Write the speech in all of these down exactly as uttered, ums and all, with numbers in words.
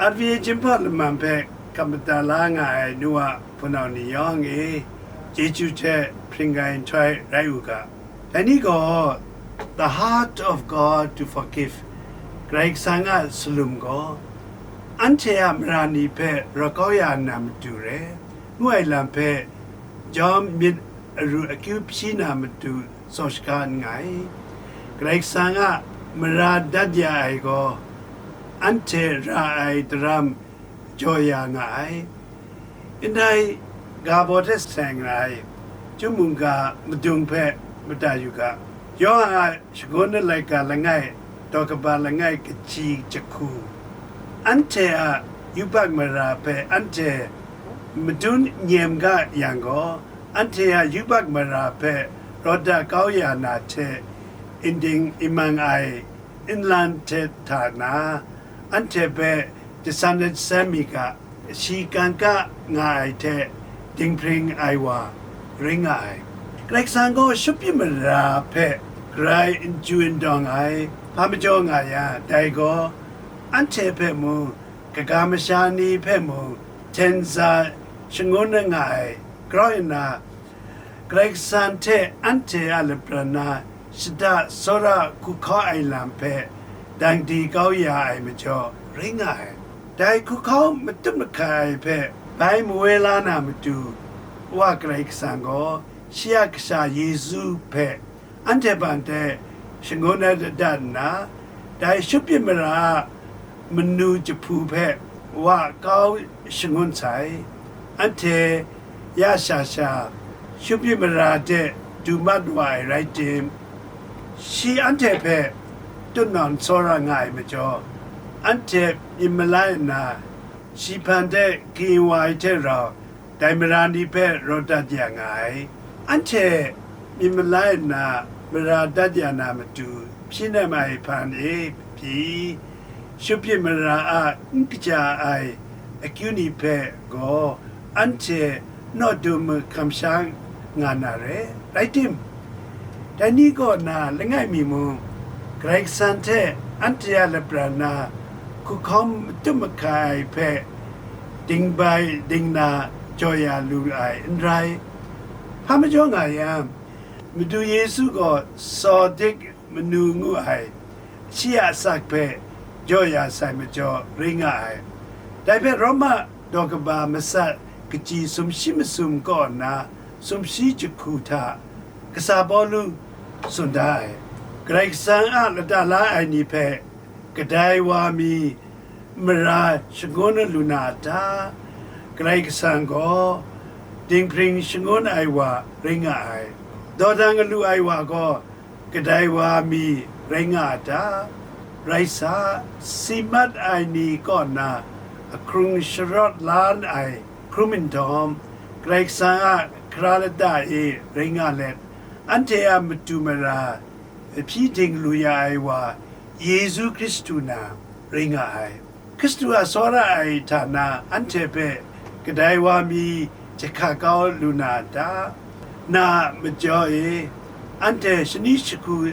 Latvian Jinghpaw Laman hpe kamata la nga ai nu a hpunau ni yawng e, chyeju hte hpring ai nhtoi rai u ga. Dai ni gaw, The Heart of God to Forgive, Karai Kasang a salum gaw, anhte a mara ni hpe rawt kau ya na matu re, ngu ai lam hpe, jawm myit aru akyu hpyi na matu tsaw shaga nngai. Karai Kasang a mara dat ya ai gaw, anhte ra ai daram jaw ya nga ai. Ndai ga baw hte seng rai, chyum mungga madung hpe mada yu ga. Yawhan a shangun ai laika langai, daw kaba langai kaji jahku, anhte a yubak mara hpe anhte madun nyem ga yang gaw, anhte a yubak mara hpe rawt dat kau ya na hte, ndin ndai ai nlang hte hta na, anhte hpe jasan ai jasan mi ga, shi kan ka nga ai hte dinghpring ai wa ring nga ai. Karai Kasang gaw shut pyi mara hpe grai n chyu n dawng ai, hpa majaw nga yang, dai gaw anhte hpe mung, kaga masha ni hpe mung, hten za shangun nga ai, grau nna, Karai Kasang hte anhte a lapran na shada tsawra hku hkau ai lam hpe dang di kau ya ai majaw ring nga ai. Dai hku hkau matut mahkai ai hpe bai mawoi la na matu, Wa Karai Kasang gaw shi a Kasha Yesu hpe anhte hpang de shangun ai dat dat nna, dai shut pyi mara a manu jahpu hpe wa kau shangun sai. Anhte ya sha sha shut pyi mara de du mat wa ai rai tim, shi anhte hpe tutnawn tsawra nga ai majaw, anhte myit malai nna, shi hpang de kayin wa ai hte rau, dai mara ni hpe rawt dat ya nga ai. Anhte myit malai nna mara dat ya na matu hpyi nem ai hpan e pyi, shut pyi mara a n kaja ai akyu ni hpe gaw anhte naw dum mahkam sha nga na re. Rai tim, dai ni kaw na langai mi mung, Karai Kasang hte anhte a lapran na hku hkau matut mahkai ai hpe dingbai dingna jaw ya lu ai n rai. Hpa majaw nga yang, Madu Yesu gaw Sawdik manu ngu ai shi a asak hpe jaw ya sai majaw ring nga ai. Dai hpe Roma daw kaba masat kaji sumshi masum kaw nna sumshi jahku hta kasa Pawlu tsun da ai. Karai Kasang a lata la ai ni hpe kadai wa mi mara shangun lu na a ta? Karai Kasang gaw dinghpring shangun ai wa rai nga ai. Dawdan galu ai wa gaw kadai wa mi rai nga a ta? Rai sa, si mat ai ni kaw na ahkrung sharawt la ai hkrum nhtawm, Karai Kasang a hkra lata e rai nga let, anhte a matu mara hpyi ding lu ya ai wa Yesu Hkristu na rai nga ai. Hkristu a tsawra ai hta na anhte hpe kadai wa mi jahka kau lu na a ta? Na a majaw e, anhte shani shagu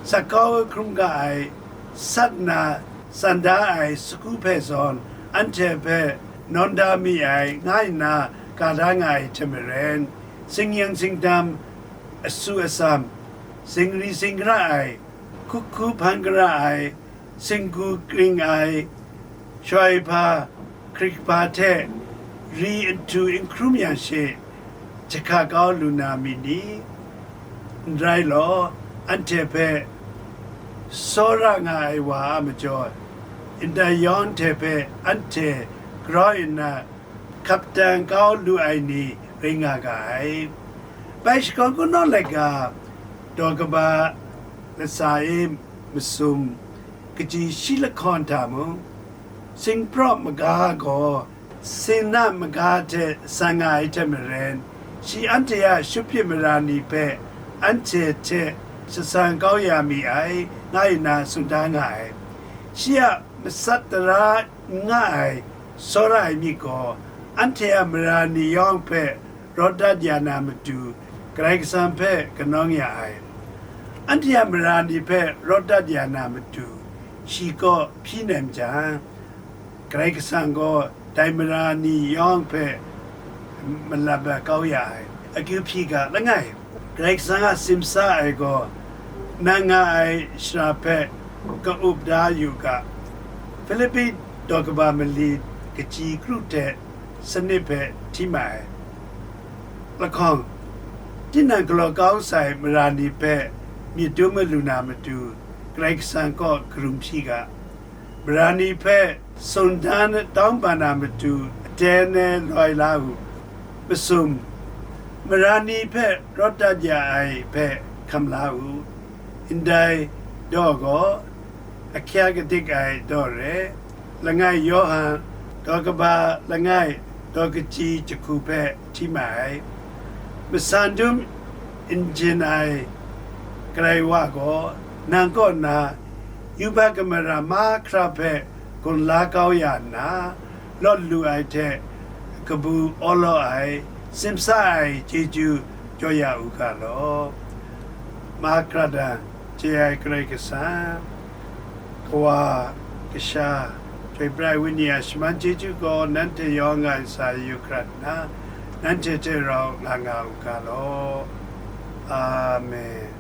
sat kau hkrum ga ai, sat nna tsan da ai sagu hpe zawn anhte hpe nawn da mi ai, nga nna ga da nga ai hte maren, singyen singdam, asu asam, singri singra ai, hku hku hpan gara ai, singgu kring ai, shawai hpa, hkrik hpa hte ri nhtu n hkrum yang she, jahka kau lu na myit ni? N rai law, anhte hpe tsawra nga ai wa a majaw, ndai yawng hte hpe anhte grau nna hkap dan kau lu ai ni rai nga ga ai. Bai shakawn kungdawn laika daw kaba latsa e masum kaji shi lahkawn hta mung, singpraw maga gaw singna maga hte san nga ai hte maren, shi anhte a shut pyi mara ni hpe anhte hte shasan kau ya mi ai, nga nna tsun da nga ai. Shi a matsat tara n nga ai, tsawra ai myit gaw, anhte a mara ni yawng hpe rawt dat ya na matu, Karai Kasang hpe kanawng ya ai. Anhte a mara ni hpe rawt dat ya na matu, shi kaw hpyi nem jang, Karai Kasang gaw dai mara ni yawng hpe malap ai kau ya ai akyu hpyi ga langai. Karai Kasang a simsa ai gaw, nang nga ai shara hpe ka-up da yu ga, Filipi daw kaba mali kaji kru hte sanit hpe hti ma ai. Lahkawng, tinang galaw kau sai mara ni hpe myit dum malu na matu, Karai Kasang kaw karum hpyi ga. Mara ni hpe sumdan tawng ban na matu, aten e loi la u. Masum, mara ni hpe rawt dat ya ai hpe hkam la u. Ndai daw gaw ahkya kadik ai daw re. Langai Yawhan, daw kaba langai, daw kaji jahku hpe hti ma ai. Masan dum n jin ai Karai wa gaw, nang kaw na yubak kamara mahkra hpe gun la kau ya nna, lawt lu ai hte kabu awlaw ai, simsa ai chyeju jaw ya u ga law. Mahkra dan, chye ai Karai Kasang, Kawa, Kasha, Chyoi Pra ai Wenyi a shaman chyeju gaw nanhte yawng nga ai sa yu hkrat nna, nanhte hte rau nga nga u ga law. Amen.